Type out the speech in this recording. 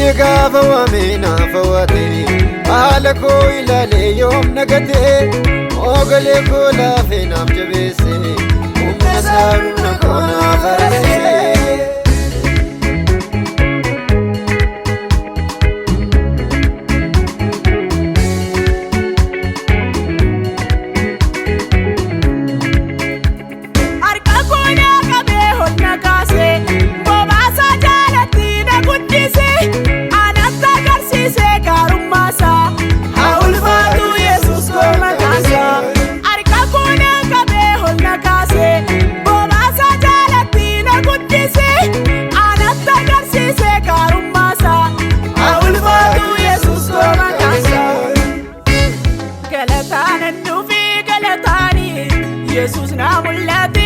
Iyyee gaafa waamee naaf hawwaatee, haala koo ilaalee yoom nagatee, moogalee koo laafee naaf jabeesse, humna isaa humna koo naaf haaressee. Harka koo na qabee ol na kaasee, bobaasaa jaalatti na guddisee, anatti agarsiisee gaarummaasaa, haa ulfaatu Yesuus koo maqaasaa. Harka koo na qabee ol na kaasee, bobaasaa jaalatti na guddisee, anatti agarsiisee gaarummaasaa, haa ulfaatu Yesuus koo maqaasaa. Galataan dhufee galataanii, Yesuus na mul'ate.